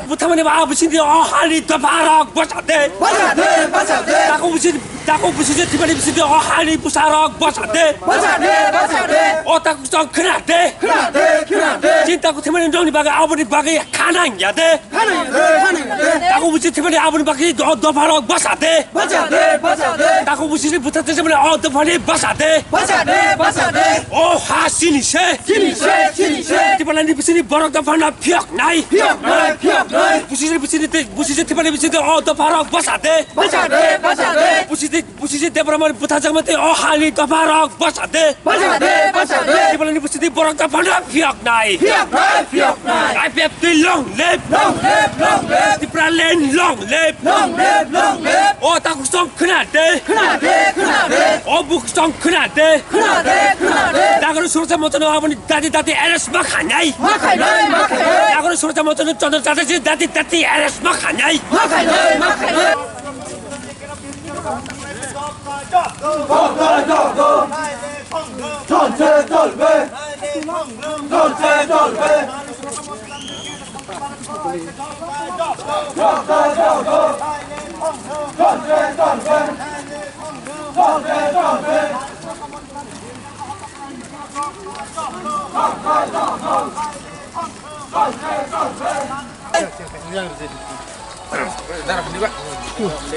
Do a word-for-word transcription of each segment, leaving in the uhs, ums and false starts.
Buthamani ba bising di o hali dopha rok bwsa de. Bwsa de, bwsa de. Taku bising, taku bising di thimani bising di o hali bwsa rok bwsa de. Bwsa de, bwsa de. O taku song khna de. Khna de, khna de. Chin taku thimani nongni bagwi aboni bagwi khanang ya de. Khana ya de, khana ya de. Taku bising thimani aboni bagwi do-, dopha rok bwsa de. Bwsa de, bwsa de. Taku bising di bwsa de thimani o dopha ni bwsa de. Bwsa de, bwsa de. O ha sini se. Sini se, sini se. Thimani bising di borok dopha na phiyok nai. Phiyok nai, phiyok nai. Bising di, bising di, bising di thimani bising di o dopha rok bwsa de. Bwsa de, bwsa de. Bising di Busi je Debra mani bwthajak mani o hali dopha rok bwsa de. Bwsa de, bwsa de. Tibalani busi di borok dopha no phiyok nai. Phiyok nai, phiyok nai. I P F T long live. Long live, long live. Tipraland long live. Long live, long live. O taku song khna de. Khna de, khna de. O buk song khna de. Khna de, khna de. Nagori sursa motono aboni dati dati arrest ma khanai. Ma khanai, ma khanai. Nagori sursa motono chondro chata je dati dati arrest ma khanai. Ma khanai, ma khanai.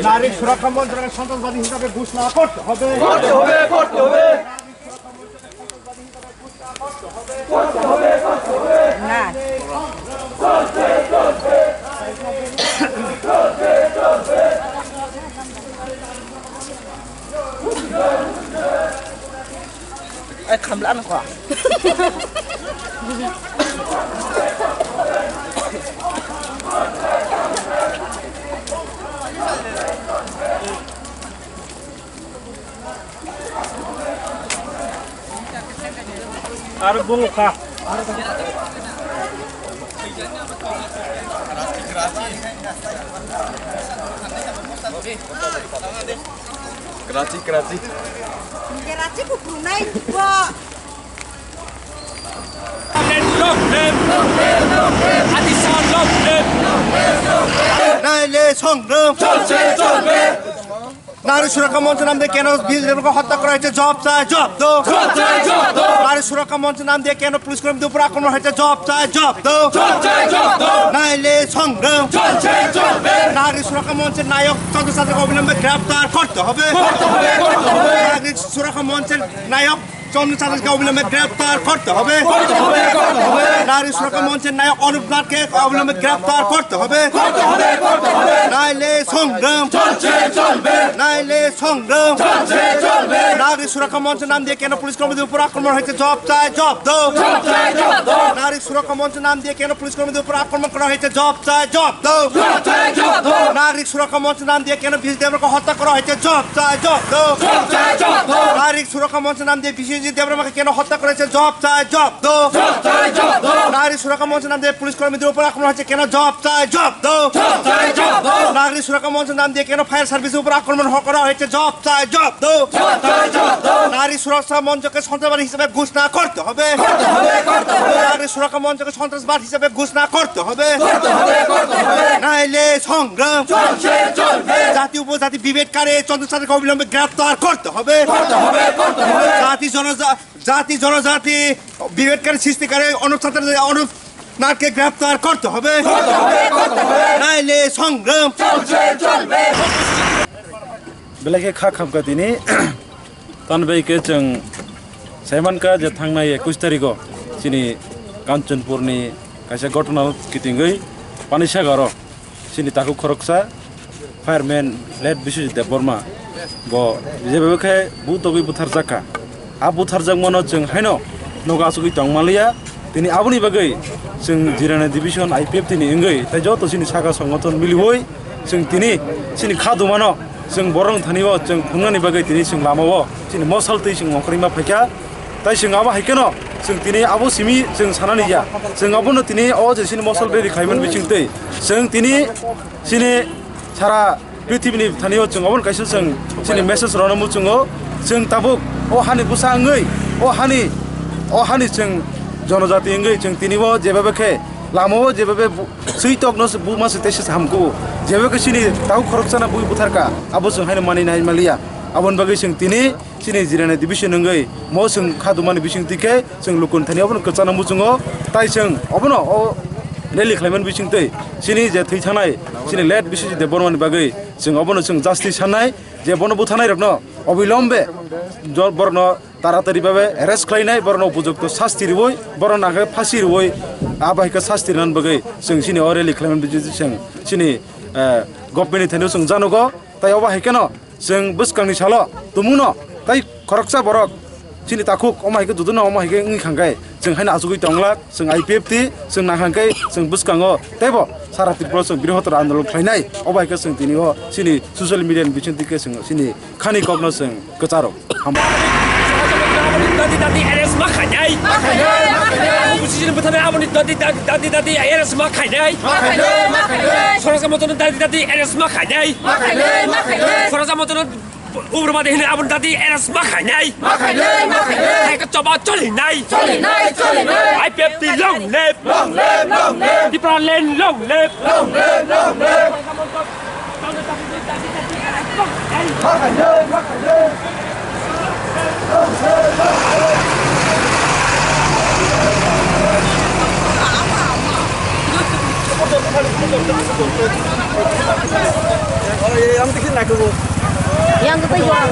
নারী সুরক্ষা মঞ্চকে সন্ত্রাসবাদী হিসাবে ঘোষণা করতে হবে। করতে হবে, করতে হবে। না। Ai, khamla ano kha. Aro bungo kha. Karachi, Karachi. Karachi ko brunai ko. Long live! Long live! Long live! Long live! আদিশাহ long live! নাইলে সংগ্রাম চলছে চলবে। নারী সুরক্ষা মঞ্চের নাম দিয়ে কেন বীরদেবকে হত্যা করা হয়েছে? জবাব চাই, জবাব দাও। জবাব চাই, জবাব দাও। নারী সুরক্ষা মঞ্চের নাম দিয়ে কেন পুলিশ কর্মীদের উপর আক্রমণ হয়েছে? জবাব চাই, জবাব দাও। জবাব চাই, জবাব দাও। নাইলে সংগ্রাম চলছে চলবে। নারী সুরক্ষা মঞ্চের নায়ক চন্দ্র চাচাকে অবিলম্বে গ্রেফতার করতে হবে। করতে হবে, করতে হবে। নারী সুরক্ষা মঞ্চের নায়ক চন্দ্র চাচাকে অবিলম্বে গ্রেফতার করতে হবে। করতে হবে, করতে হবে। নারী সুরক্ষা মঞ্চের নায়ক অনুপ নাথকে অবিলম্বে গ্রেফতার করতে হবে। করতে হবে, করতে হবে। নাইলে সংগ্রাম চলছে চলবে। নাইলে সংগ্রাম চলছে চলবে। নারী সুরক্ষা মঞ্চের নাম দিয়ে কেন পুলিশ কর্মীদের উপর আক্রমণ হয়েছে? জবাব চাই, জবাব দাও। জবাব চাই, জবাব দাও। নারী সুরক্ষা মঞ্চের নাম দিয়ে কেন পুলিশ কর্মীদের উপর আক্রমণ করা হয়েছে? জবাব চাই, জবাব দাও। জবাব চাই, জবাব দাও। নারী সুরক্ষা মঞ্চের নাম দিয়ে কেন বীরদেবকে হত্যা করা হয়েছে? জবাব চাই, জবাব দাও। জবাব চাই, জবাব দাও। নারী নাগরিক সুরক্ষা মঞ্চের নাম দিয়ে বিশ্বজিৎ দেববর্মাকে কেন হত্যা করেছে? জবাব চাই, জবাব দাও। জবাব চাই, জবাব দাও। নাগরিক সুরক্ষা মঞ্চের নাম দিয়ে পুলিশ কর্মীদের উপর আক্রমণ হয়েছে কেন? জবাব চাই, জবাব দাও। জবাব চাই, জবাব দাও। নাগরিক সুরক্ষা মঞ্চের নাম দিয়ে কেন ফায়ার সার্ভিসের উপর আক্রমণ হ-, করা হয়েছে? জবাব চাই, জবাব দাও। জবাব চাই, জবাব দাও। নারী সুরক্ষা মঞ্চকে সন্ত্রাসবাদী হিসেবে ঘোষণা করতে হবে। করতে হবে, করতে হবে। নারী সুরক্ষা মঞ্চকে সন্ত্রাসবাদ হিসেবে ঘোষণা করতে হবে। করতে হবে, করতে হবে। নাইলে সংগ্রাম চলছে, চলবে। জাতি উপজাতি বিভেদকারী চন্দ্রচাঁদকে অবিলম্বে গ্রেপ্তার করতে হবে। করতে হবে, করতে হবে। জাতি জনজা-, জাতি জনজাতি বিভেদকারী সৃষ্টিকারী অনুচ্ছাদের অনু-, নাটকে গ্রেপ্তার করতে হবে। করতে হবে, করতে হবে। নাইলে সংগ্রাম চলছে, চলবে। Belai khe kha khamkha tini. Tamni bai khe chwng saimankha je thangnai ekush tarikho chini Kanchanpurni kaisa ghotona kitingwi Panisagaro chini takhuk khoroksa fireman late Biswajit Debbarma bo jeba khe butogwi butharjakha. A butharjakmano chwng haino nogo achugwi tongmaliya. Tini aboni bagwi chwng Jirani Division I P F T ni wngwi tei joto chini saka songothon miliwi chwng tini chini kha dumano chwng borok thani o chwng phungnani bagwi tini chwng lama o chini mosal twi chwng ongkhorwi ma phaikha. Tai chwng abo hai kheno chwng tini abo simi chwng sanani ya. Chwng abono tini o je chini mosal ready khlaiman bising twi chwng tini chini sara prithibini thani o chwng obono kaisa chwng chini message rwna muchungo. Chwng tabuk o hani bwsa wngwi o hani o hani chwng jonojati wngwi chwng tini o jeba khe lama o jeba bu-, swi tokno se buma se teisa hamkuo. Jeba khe chini tau khoroksano bui butharkha, abo chwng haino mani nai maliya. Aboni bagwi chwng tini chini Jirani Division wngwi mo chwng kha dumani bising twi khe chwng lukun thani obono kwchana muchungo. Tai chwng obono o rally khlaimani bising twi chini je thwi thanai chini late Biswajit Debbarmani bagwi chwng obono chwng justice sanai je bono buthanai rokno obilombe jo-, borokno taratari babe arrest khlainai, borokno upojukto sasti riwi, borokno nangkhe phasi riwi, abo hai khe sasti rinani bagwi chwng chini o rally khlaimani bising chwng chini, eh, government ni thani chwng janogo. Tai obo hai kheno chwng bwskangni salo tumungno tai khoroksa borok chini takhuk omo hai khe duduno omo hai khe wngwi khangkhe chwng haino achugwi tonglak, chwng I P F T chwng nangkhangkhe chwng bwskango teibo sara Tripura chwng brihottor andolon khlainai. Obo hai khe chwng tini o chini social media ni bising twi khe chwng chini khani kokno chwng kwcharo. Hambai. Dadi dadi arrest ma khainai. Opposition bwtharnai aboni dadi dadi dadi dadi arrest ma khainai. Sorasa motono dadi dadi arrest ma khainai. Sorasa motono ugrabadi hinwi aboni dadi arrest ma khainai. Hai ka choba cholinai. I P F T long live. Tipraland long live. Yang kita jual.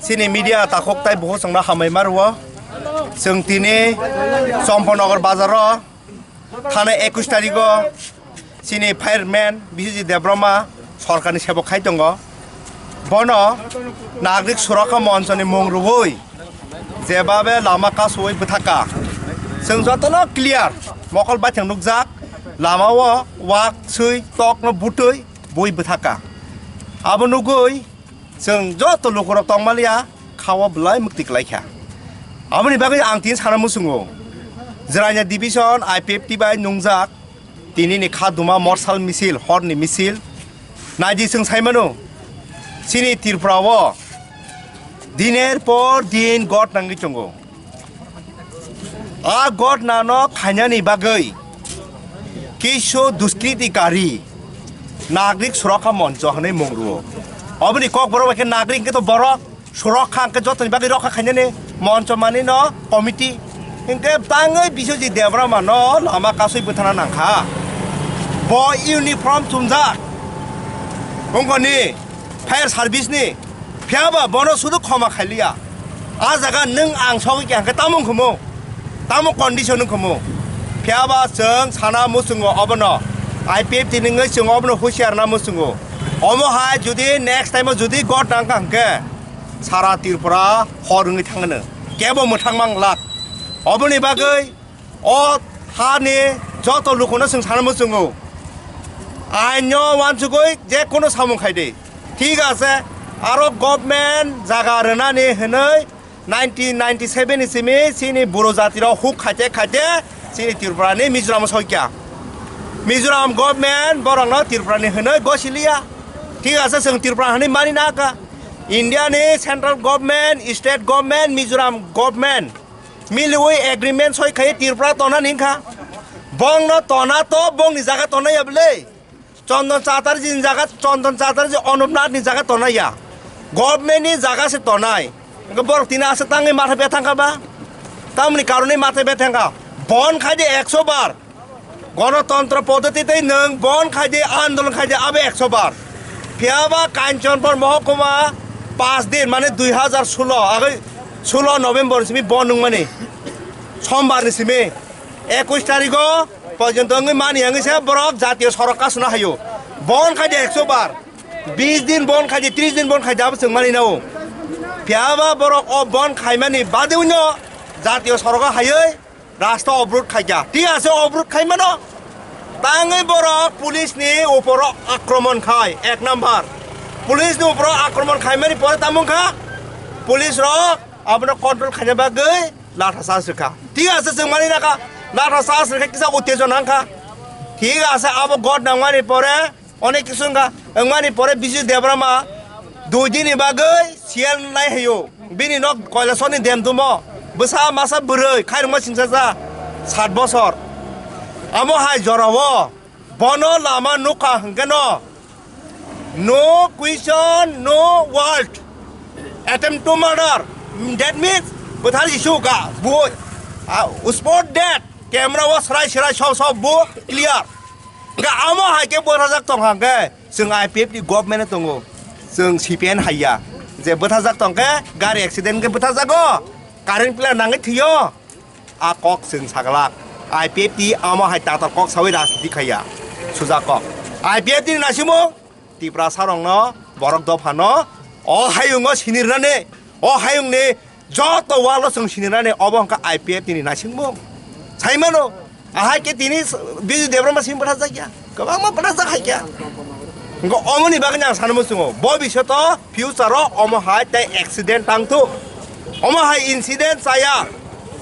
Chini media takhuk tai bukhuk chwngno hambai ma rwo. Chwng tini Champanagar bazaro thana ekush tarikho chini fireman Biswajit Debbarma sorkarni sebok khai tongo. Bono Nagrik Surakha Monchoni mung rwui jebabe lama kasui bwthaka. Chwng jotono clear mokol baithang nukjak, lama o wak sui tokno butui bui bwthaka. Abo nugui chwng joto lukurok tongmaliya khao belai mukti kwlaikha. Aboni bagwi ang tini sana muchungo, Jirania Division I P F T bai nungjak tinini kha duma morsal misil, horni misil. Naidi chwng saimano, chini Tripura o diner por din got nangwi tongo. A ghotnano khainani bagwi kisu duskritikari Nagrik Surakha Moncho hwnwi mung rwo. Oboni kokborok bai khe nagrik hwnkhe to borok, surakha hwnkhe jotoni bagwi rokha khainani moncho manwino committee. Hinkhe tangwi Biswajit Debbarma no lama kasui bwthana nangkha. Bo uniform chumjak. Wngkoni fire service ni. Phiyaba bono sudu khoma khailiya. A jaga nwng ang sogwi khe hwnkhe tamo wngkhumu? Tamo condition wngkhumu? Phiyaba chwng sana muchungo obono. I P F T ni wngwi chwng obono husiar na muchungo. Omo hai jodi next time o jodi god nangkha hwnkhe sara Tripura hor wngwi thangno. Kebo mwthang mang lak. Oboni bagwi o hani joto lukuno chwng sana muchungo. Ainno wansugwi je kono samung khai di. Thik ase, aro government jaga rwnani hwnwi nineteen ninety-seven ni simi chini buro jatirok huk khaite khaite chini Tripura ni Mizoram o soikya. Mizoram government borokno Tripura ni hwnwi gosiliya. Thik ase, chwng Tripura hwnwi mani naka. India ni central government, state government, Mizoram government miliwi agreement soi khai Tripura tona ni wngkha. Bongno tona to bongni jaga tona ya bwle. Chondon Chatterjee ni jaga, Chondon Chatterjee Anupnath ni jaga tona ya. Government ni jaga se tonai. Hwnkhe borok tini asa tangwi matha bethang kha ba? Tamoni karone matha bethang kha. Bon khai de ekso bar. Gonotontro poddoti tei nwng bon khai de, andolon khai de, abo ekso bar. Phiyaba Kanchanpur mohokuma panch din, mane dui hajar solo, agoi solo November simi bon nwngmani. Sombar ni simi. Ekush tarigo porjonto wngwi mani wngwi se borok jatiyo sorok kasuna hayo. Bon khai de ekso bar. Bis din bon khai de, tris din bon khai de, abo chwng mani nao. Phiyaba borok o bon khaimani bade uno jatiyo sorogo hayoi rasta obrut khaikha. Thik ase, obrut khaimano. Tangwi borok police ni uporo akromon khai, ek number. Police ni uporo akromon khaimani pore tamo wngkha? Police rok abono control khaina bagwi latha charge rwkha. Thik ase, chwng mani naka, latha charge rwkha, kisa uttejona wngkha. Thik ase, abo god nangmani pore onek kisu wngkha. Wngmani pore Biswajit Debbarma dui din ni bagwi siyal nai hayo. Bini nok Koilasor ni Demdumo. Bwsa masa bwrwi khairokma singsa ja sat bosor. Amo hai jorao bono lama nukha hwnkhe no, no question, no word. Attempt to murder. That means, bwthar jisu ga, bui. Ah, spot dead. Camera o srai srai, so, so, bu clear. Ga amo hai khe bwthajak tong hang khe, chwng I P F ni government tongo. Chwng C P M haiya. Je bwthajak tong khe, gari accident khe bwthajago. Current pillar nangwi thwiyo. A kok chwng saglak. I P F ni amo hai tator kok sawi rajniti khaiya. Suja kok. I P F ni naisimo Tiprasa rokno borok dophano o hayungo sinirnani, o hayungni joto walo chwng sinirnani obo hwnkha I P F ni naisingmung. Saimano, ahai khe tini Bijay Debbarma simi bwthajakya. Kwbangma bwthajak hai khe. Hwnkhe omoni bagwi ang sanwi muchungo, bobisyoto future o omo hai tei accident tangthuk. Omo hai incident chaya.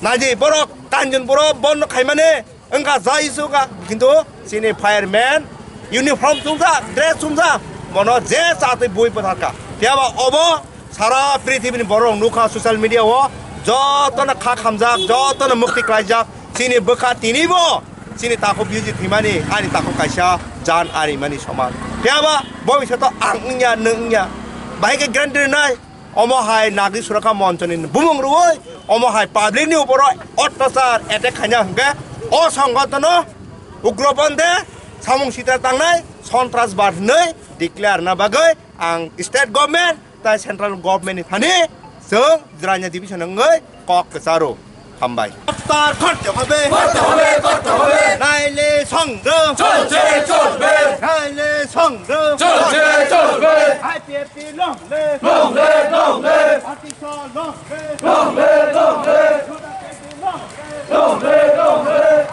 Naidi borok Kanchonpuro bondo khaimani wngkha jai suka, kintu chini fireman uniform chumjak, dress chumjak, bono je chatwi bui bwtharkha. Phiyaba obo Sara prithibini borok nukha social media o, jotono kha khamjak, jotono mukti klaijak, chini bwkha tinibo chini takhuk Bijay thwimani, ani takhuk kaisa jan arimani soman. Phiyaba bobisyoto ang wngya, nwng wngya. Bahai khe guarantee rwnai, omo hai Nagrik Surakha Monchoni bumung rwui, omo hai public ni uporo ottachar attack khaina hwnkhe o songgotono ugroponde samung sitra tangnai, sontrasbad hwnwi declare na bagwi ang state government tai central government ni thani chwng Jirania division wngwi kok kwcharo. Hambai. গ্রেপ্তার করতে হবে। করতে হবে, করতে হবে। নাইলে সংগ্রাম। চলছে, চলবে। নাইলে সংগ্রাম। চলছে, চলবে। IPFT long live। Long live, long live। Artist long live। Long live, long live। Long live, long live।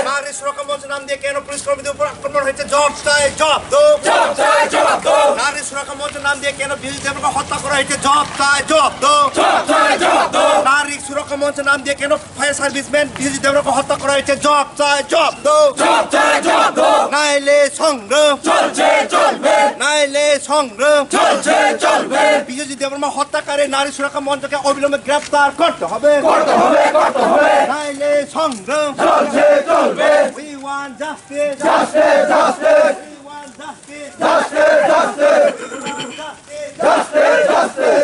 নারী সুরক্ষা মঞ্চ নাম দিয়ে কেন পুলিশ কর্মীদের উপর আক্রমণ হয়েছে? জবাব চাই, জবাব দাও। জবাব চাই, জবাব দাও। নারী সুরক্ষা মঞ্চ নাম দিয়ে কেন বিজয় দেবকে হত্যা করা হয়েছে? জবাব চাই, জবাব দাও। জবাব চাই, জবাব দাও। নারী সুরক্ষা মঞ্চ নাম দিয়ে কেন ফায়ার সার্ভিসম্যান বিজয় দেবকে হত্যা করা হয়েছে? জবাব চাই, জবাব দাও। জবাব চাই, জবাব দাও। নাইলে সংগ্রাম। চলছে, চলবে। নাইলে সংগ্রাম। চলছে, চলবে। বিশ্বজিৎ দেববর্মা হত্যাকারী নারী সুরক্ষা মঞ্চকে অবিলম্বে গ্রেফতার করতে হবে। করতে হবে, করতে হবে। নাইলে সংগ্রাম। চলছে, চলবে। We want justice. Justice, justice. We want justice. Justice, justice. We want justice. Justice, justice.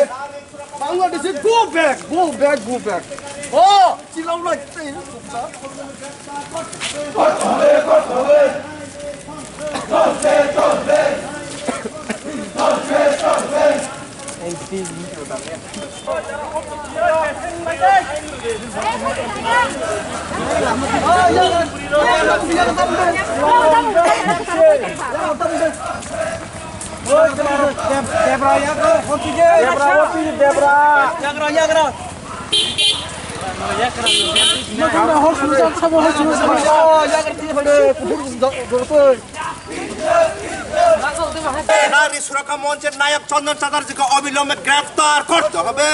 Go back, go back. Oh, chill out like this. Debra, yagra, hoti je. Debra, hoti je, Debra. Yagra, yagra. Yagra, hoti je, sabo hoti je. Oh, yagra, tini phade, kuhur do, do, do. নারী সুরক্ষা মঞ্চের নায়ক চন্দন চ্যাটার্জিকে অবিলম্বে গ্রেফতার করতে হবে।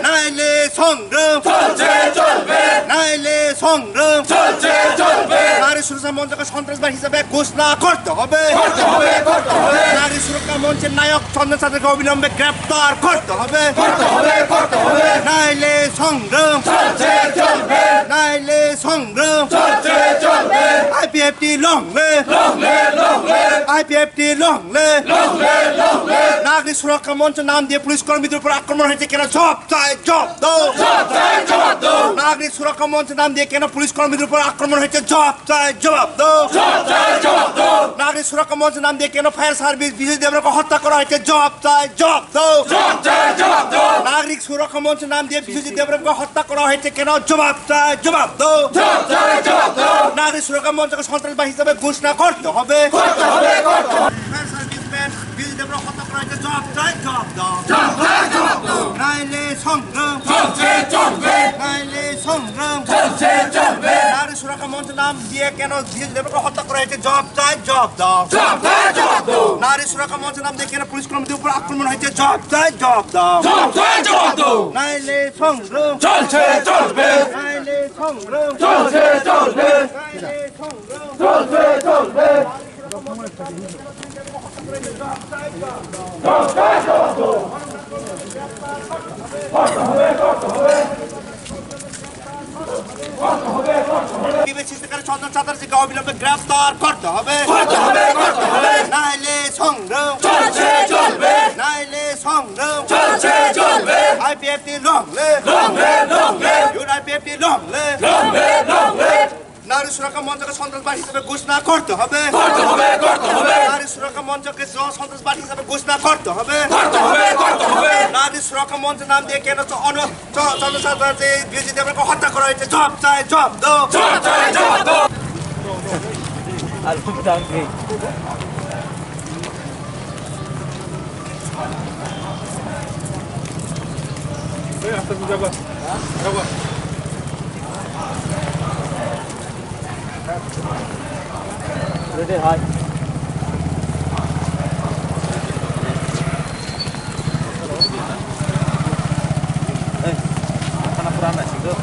নাইলে সংগ্রাম চলছে চলবে। নাইলে সংগ্রাম চলছে চলবে। নারী সুরক্ষা মঞ্চকে সন্ত্রাসবাদ হিসেবে ঘোষণা করতে হবে। করতে হবে, করতে হবে। নারী সুরক্ষা মঞ্চের নায়ক চন্দন চ্যাটার্জিকে অবিলম্বে গ্রেফতার করতে হবে। করতে হবে, করতে হবে। নাইলে সংগ্রাম চলছে চলবে। নাইলে সংগ্রাম চলছে চলবে। IPFT long live। Long live, long live। IPFT long live। Long live, long live। নাগরিক সুরক্ষা মঞ্চ নাম দিয়ে পুলিশ কর্মীদের উপর আক্রমণ হয়েছে কেন? জবাব চাই, জবাব দাও। জবাব চাই, জবাব দাও। নাগরিক সুরক্ষা মঞ্চ নাম দিয়ে কেন পুলিশ কর্মীদের উপর আক্রমণ হয়েছে? জবাব চাই, জবাব দাও। জবাব চাই, জবাব দাও। নাগরিক সুরক্ষা মঞ্চ নাম দিয়ে কেন ফায়ার সার্ভিস বিজয় দেবরাকে হত্যা করা হয়েছে? জবাব চাই, জবাব দাও। জবাব চাই, জবাব দাও। নাগরিক সুরক্ষা মঞ্চ নাম দিয়ে বিশ্বজিৎ দেবরামকে হত্যা করা হয়েছে কেন? জবাব চাই, জবাব দাও। জবাব চাই, জবাব দাও। নাগরিক সুরক্ষা মঞ্চকে সন্ত্রাসবাদী হিসেবে ঘোষণা করতে হবে। করতে হবে, করতে হবে। ফায়ার সার্ভিসম্যান বিশ্বজিৎ দেবরামকে হত্যা করা হয়েছে, জবাব চাই, জবাব দাও। জবাব চাই, জবাব দাও। নাইলে সংগ্রাম চলছে, চলবে। নাইলে সংগ্রাম চলছে, চলবে। নারী সুরক্ষা মঞ্চ নাম দিয়ে কেন বিশ্বজিৎ দেবরামকে হত্যা করা হয়েছে? জবাব চাই, জবাব দাও। জবাব চাই, জবাব দাও। নারী সুরক্ষা মঞ্চ নাম দিয়ে কেন পুলিশ কর্মীদের উপর আক্রমণ হয়েছে? জবাব চাই, জবাব দাও। জবাব চাই, জবাব দাও। নাইলে সংগ্রাম চলছে, চলবে। নাইলে সংগ্রাম চলছে, চলবে। নাইলে সংগ্রাম চলছে, চলবে। জবাব চাই, জবাব দাও। করতে হবে, করতে হবে। বিবেচিত করে চন্দন চ্যাটার্জিকে অবিলম্বে গ্রেফতার করতে হবে। করতে হবে, করতে হবে। নাইলে সংগ্রাম চলছে, চলবে। নাইলে সংগ্রাম চলছে, চলবে। IPFT long live। Long live, long live। ইউআইপিএফটি long live। Long live, long live। নারী সুরক্ষা মঞ্চকে সন্ত্রাসবাদ হিসেবে ঘোষণা করতে হবে। করতে হবে, করতে হবে। নারী সুরক্ষা মঞ্চকে স-, সন্ত্রাসবাদ হিসেবে ঘোষণা করতে হবে। করতে হবে, করতে হবে। নারী সুরক্ষা মঞ্চ নাম দিয়ে কেন চ-, অন-, চ-, চন্দ্র চ্যাটার্জি, বিশ্বজিৎ দেবরামকে হত্যা করা হয়েছে? জবাব চাই, জবাব দাও। জবাব চাই, জবাব দাও। Ready, hi. Hey, kana pura na sih tu?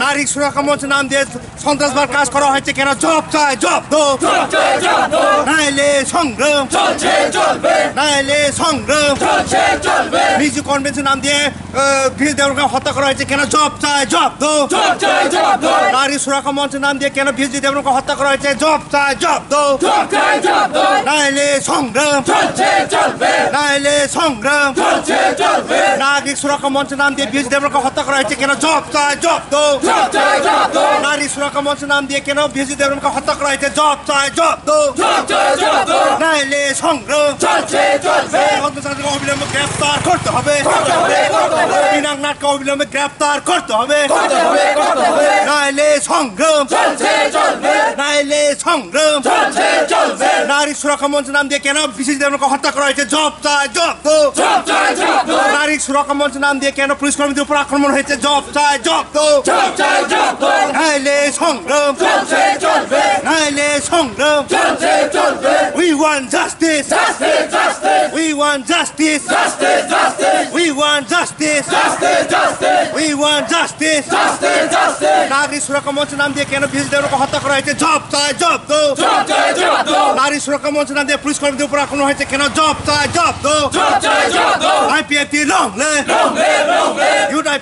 নারী সুরক্ষা মঞ্চ নাম দিয়ে সন্ত্রাসবাদ কাজ করা হয়েছে কেন? জবাব চাই, জবাব দাও। জবাব চাই, জবাব দাও। নাইলে সংগ্রাম চলছে, চলবে। নাইলে সংগ্রাম চলছে, চলবে। মিজু কনভেনশন নাম দিয়ে, আহ, বিশ্বজিৎ দেবরামকে হত্যা করা হয়েছে কেন? জবাব চাই, জবাব দাও। জবাব চাই, জবাব দাও। নারী সুরক্ষা মঞ্চ নাম দিয়ে কেন বিশ্বজিৎ দেবরামকে হত্যা করা হয়েছে? জবাব চাই, জবাব দাও। জবাব চাই, জবাব দাও। নাইলে সংগ্রাম চলছে, চলবে। নাইলে সংগ্রাম চলছে, চলবে। নাগরিক সুরক্ষা মঞ্চ নাম দিয়ে বিশ্বজিৎ দেবরামকে হত্যা করা হয়েছে কেন? জবাব চাই, জবাব দাও। জবাব চাই, জবাব দাও। নারী সুরক্ষা মঞ্চ নাম দিয়ে কেন বিশ্বজিৎ দেবরামকে হত্যা করা হয়েছে? জবাব চাই, জবাব দাও। জবাব চাই, জবাব দাও। নাইলে সংগ্রাম চলছে, চলবে। চন্দ্র চ্যাটার্জিকে অবিলম্বে গ্রেফতার করতে হবে। করতে হবে, করতে হবে। পিনাক নাথকে অবিলম্বে গ্রেফতার করতে হবে। করতে হবে, করতে হবে। নাইলে সংগ্রাম চলছে, চলবে। নাইলে সংগ্রাম চলছে, চলবে। নারী সুরক্ষা মঞ্চ নাম দিয়ে কেন বিশ্বজিৎ দেবরামকে হত্যা করা হয়েছে? জবাব চাই, জবাব দাও। জবাব চাই, জবাব দাও। নারী সুরক্ষা মঞ্চ নাম দিয়ে কেন পুলিশ কর্মীদের উপর আক্রমণ হয়েছে? জবাব চাই, জবাব দাও। জবাব চাই, জবাব দাও। নাইলে সংগ্রাম চলছে, চলবে। নাইলে সংগ্রাম চলছে, চলবে। We want justice. Justice, justice. We want justice. Justice, justice. We want justice. Justice, justice. We want justice. Justice, justice. নাগরিক সুরক্ষা মঞ্চ নাম দিয়ে কেন বিশ্বজিৎ দেবরামকে হত্যা করা হয়েছে? জবাব চাই, জবাব দাও। জবাব চাই, জবাব দাও। নারী সুরক্ষা মঞ্চ নাম দিয়ে পুলিশ কর্মীদের উপর আক্রমণ হয়েছে কেন? জবাব চাই, জবাব দাও। জবাব চাই, জবাব দাও। IPFT long live। Long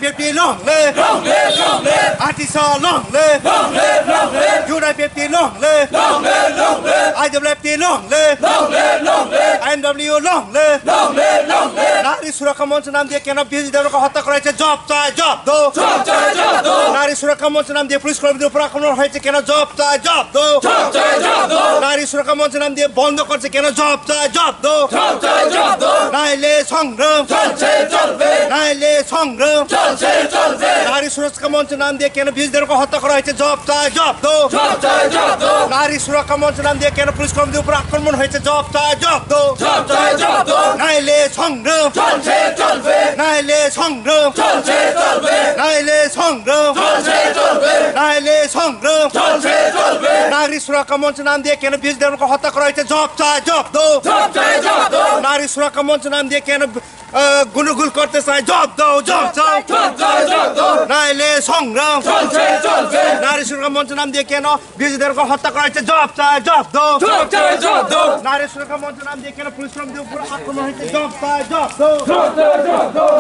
P P long live! Long live, long live! Atiso long live! Long live, long live! U T I P P long live! Long live, long live! I W F T long live! Long live, long live! I M W long live! Long live, long live! Nari Surakha Monch nam diye keno Bijay Debbarmako hotya kora hoyechhe, jawab chai, jawab do! Jawab chai, jawab do! Nari Surakha Monch nam diye police kormীদের উপর আক্রমণ হয়েছে কেন, জবাব চাই, জবাব দাও। জবাব চাই, জবাব দাও। নারী সুরক্ষা মঞ্চ নাম দিয়ে বন্ধ করছে কেন, জবাব চাই, জবাব দাও। জবাব চাই, জবাব দাও। নাইলে সংগ্রাম চলছে, চলবে। নাইলে সংগ্রাম চলছে, চলবে। নারী সুরক্ষা মঞ্চ নাম দিয়ে কেন বীরদের হত্যা করা হয়েছে, জবাব চাই, জবাব দাও। জবাব চাই, জবাব দাও। নারী সুরক্ষা মঞ্চ নাম দিয়ে কেন পুলিশ কর্মীদের উপর আক্রমণ হয়েছে, জবাব চাই, জবাব দাও। জবাব চাই, জবাব দাও। নাইলে সংগ্রাম চলছে, চলবে। নাইলে সংগ্রাম চলছে, চলবে। নাইলে সংগ্রাম চলছে, চলবে। নাইলে সংগ্রাম চলছে, চলবে। নারী সুরক্ষা মঞ্চ নাম দিয়ে কেন বীরদের হত্যা করা হয়েছে, জবাব চাই, জবাব দাও। জবাব চাই, জবাব দাও। নারী সুরক্ষা মঞ্চ নাম দিয়ে কেন, আহ, গুন্ডাগুল করতে চায়, জবাব দাও, জবাব চাই। জবাব চাই, জবাব দাও। নাইলে সংগ্রাম চলছে, চলবে। নারী সুরক্ষা মঞ্চ নাম দিয়ে কেন বীরদের হত্যা করা হয়েছে, জবাব চাই, জবাব দাও। জবাব চাই, জবাব দাও। নারী সুরক্ষা মঞ্চ নাম দিয়ে কেন পুলিশ কর্মীদের উপর আক্রমণ হয়েছে, জবাব চাই, জবাব দাও। জবাব চাই, জবাব দাও।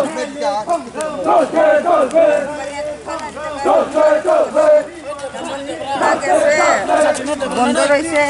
চলছে, চলবে। চলছে, চলবে। বন্ধ রয়েছে।